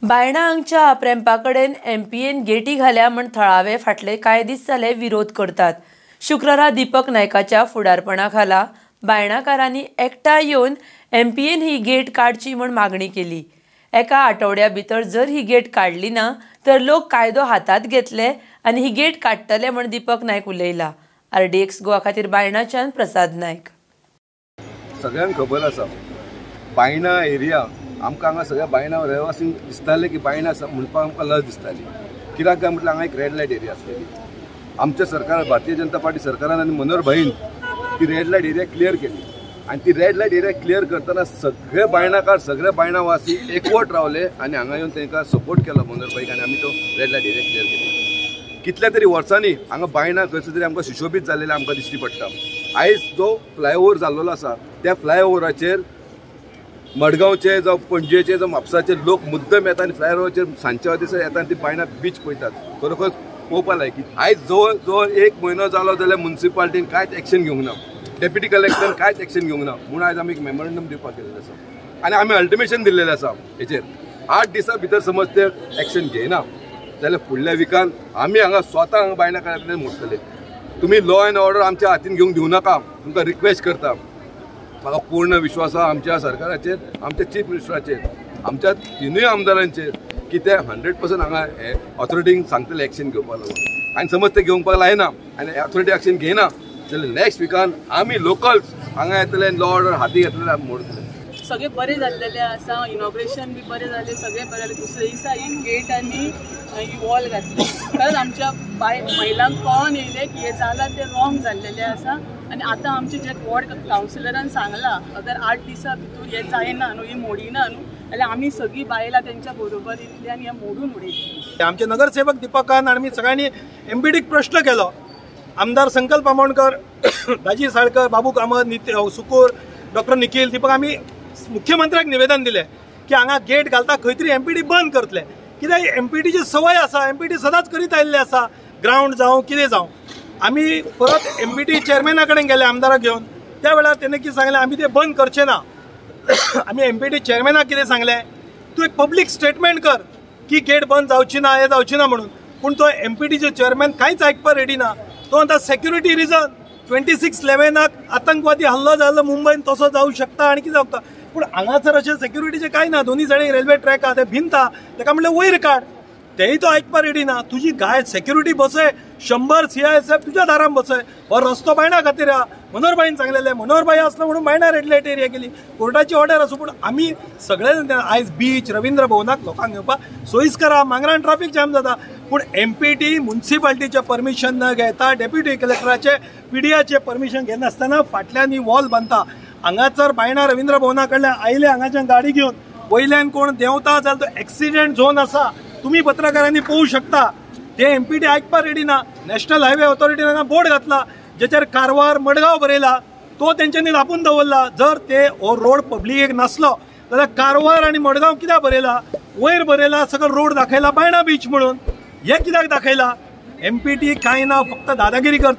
बायणा हांगच्या आपरेंपा कडेन एमपीएन गेटी घाल्या म्हण थळावे फाटले कांय दीस जाले विरोध करतात। शुक्रारा दीपक नायकाच्या फुडारपणा खाला बायणाकारांनी एकठांय येवन एमपीएन ही गेट काडची म्हण मागणी केली। एका आठवड्या भितर जर ही गेट काडली ना तर लोक कायदो हातात घेतले आनी ही गेट काडटले म्हण दीपक नायक उलयला। आरडीएक्स गोवा खातीर बायणाच्यान प्रसाद नायक। सगळ्यांक खबर आसा बायणा एरिया आमकां हांगा सगळ्या बायणा रहिवासींक दिसतालें की बायणा म्हणपाक आमकां लज दिसताली। कित्याक काय म्हटल्यार हांगा एक रेड लायट एरिया आसलेली। आमच्या सरकार भारतीय जनता पार्टी सरकारान आनी मनोहर भाईन ती रेड लायट एरिया क्लियर केली आनी ती रेड लायट एरिया क्लियर करतना सगळे बायणाकार सगळे बायणावासी एकवट रावले आनी हांगा येवन तांकां सपोर्ट केलो मनोहर भाईक आनी आमी तो रेड लायट एरिया क्लियर केली। कितल्या तरी वर्सांनी हांगा बायणा खंयसर तरी आमकां सुशोबीत जाल्लें आमकां दिश्टी पडटा। आयज जो फ्लायओवर जाल्लो आसा त्या फ्लायओवराचेर मडगांवचे जावं पणजेचे जावं म्हापसाचे लोक मुद्दम येता आनी फ्लायओवराचेर सांजच्या दिसा येता आनी ती बायणा बीच पळयतात। खरोखर पळोवपा लायकी आयज जवळ जवळ एक म्हयनो जालो जाल्यार मुन्सिपालिटीन कांयच एक्शन घेवंक ना, डेप्युटी कलेक्टरान कांयच एक्शन घेवंक ना म्हूण आयज आमी एक मेमोरंडम दिवपाक गेल्लें आसा आनी आमी अल्टिमेशन दिल्लेलें आसा हेचेर 8 दिसां भितर समज ते एक्शन घेयना जाल्यार फुडल्या विकान आमी हांगा स्वता हांगा बायणा काडटले मोडटले। तुमी लॉ एंड ऑर्डर आमच्या हातीन घेवंक दिवं नाका, तुमकां रिक्वेस्ट करता। म्हाका पूर्ण विश्वास आसा आमच्या सरकाराचेर, आमच्या चीफ मिनिस्टराचेर, आमच्या तिनूय आमदारांचेर की ते 100% हांगा ऑथॉरिटींक सांगतले एक्शन घेवपाक लागून आनी समज ते घेवपाक लायना आनी ऑथॉरिटी एक्शन घेयना जाल्यार नेक्स्ट विकान आमी लोकल्स हांगा येतले आनी लॉ ऑर्डर हाती घेतले आमी मोडटले। सगळे बरें जाल्लेले आसा, इनॉग्रेशन बी बरें जालें, सगळें बरें जालें। दुसरे दिसा ही गेट आनी ही वॉल घातली कारण आमच्या बाय महिलांक कळोन येयलें की हें जालां तें रॉंग जाल्लेलें आसा आनी आतां आमचे जे वॉर्ड कावन्सिलरान सांगलां अगर 8 दिसां भितर हें जायना न्हू, ही मोडिना न्हू जाल्यार आमी सगळीं बायलां तेंच्या बरोबर येतली आनी हें मोडून उडयतली। आमचे नगरसेवक दीपकान आनी सगळ्यांनी एमपीडीक प्रश्न केलो। आमदार संकल्प आमोणकर, दाजी साळकर, बाबू कामत, सुकूर, डॉक्टर निखील दीपक आमी मुख्यमंत्र्याक निवेदन दिलें की हांगा गेट घालता खंय तरी एमपीडी बंद करतले। कित्याक एमपीडीची संवय आसा, एमपीडी सदांच करीत आयिल्ले आसा, ग्रावंड जावं कितें जावं। आमी परत एमपीडी चेअरमॅना कडेन गेले आमदाराक घेवन, त्या वेळार तेणें कितें सांगलें आमी ते बंद करचे ना। आमी एमपीडी चेअरमॅनाक कितें सांगलें तूं एक पब्लीक स्टेटमेंट कर की गेट बंद जावची ना, हें जावची ना म्हणून। पूण तो एमपीडीचे चेअरमॅन कांयच आयकपाक रेडी ना। तो म्हणटा सेक्युरिटी रिजन 26/11 आतंकवादी हल्लो जालो मुंबयन तसो जावं शकता आनी कितें जावं शकता। पूण हांगासर अशें सेक्युरिटीचें कांय ना, दोनी सायडीन रेल्वे ट्रॅक आहा, ते भिंता, ताका म्हणलें वयर काड, तेय तो आयकपाक रेडी ना। तुजी गाय सेक्युरिटी बसय, 100 CISF तुज्या दारान बसय, हो रस्तो बायणा खातीर आहा। मनोहर भाईन सांगलेलें, मनोहर भाई आसलो म्हणून बायणा रेड लायट एरिया केली, कोर्टाची ऑर्डर आसूं। पूण आमी सगळे आयज बीच रवींद्र भवनाक लोकांक घेवपाक सोयीस्कर आहा, मांगरान ट्राफीक जॅम जाता। पूण एमपीटी मुन्सिपालिटीचें परमिशन न घेता, डेप्युटी कलेक्टराचे पीडीआचे परमिशन घेनासतना फाटल्यान ही वॉल बांदता। हांगासर बायणा रवींद्र भवना कडल्यान आयले हांगाच्यान गाडी घेवन वयल्यान कोण देंवता जाल्यार तो एक्सिडेंट झोन आसा, तुमी पत्रकारांनी पळोवंक शकता। ते एमपीटी आयकपाक रेडी ना। नॅशनल हायवे ऑथॉरिटीन हांगा बोर्ड घातला जेचेर कारवार मडगांव बरयला, तो तेंच्यांनी धापून दवरला। जर ते हो रोड पब्लिकेक नासलो जाल्यार कारवार आनी मडगांव कित्याक बरयला, वयर बरयला, सगळो रोड दाखयला बायणा बीच म्हणून, हे कित्याक दाखयला? एमपीटी कांय ना, फक्त दादागिरी करता।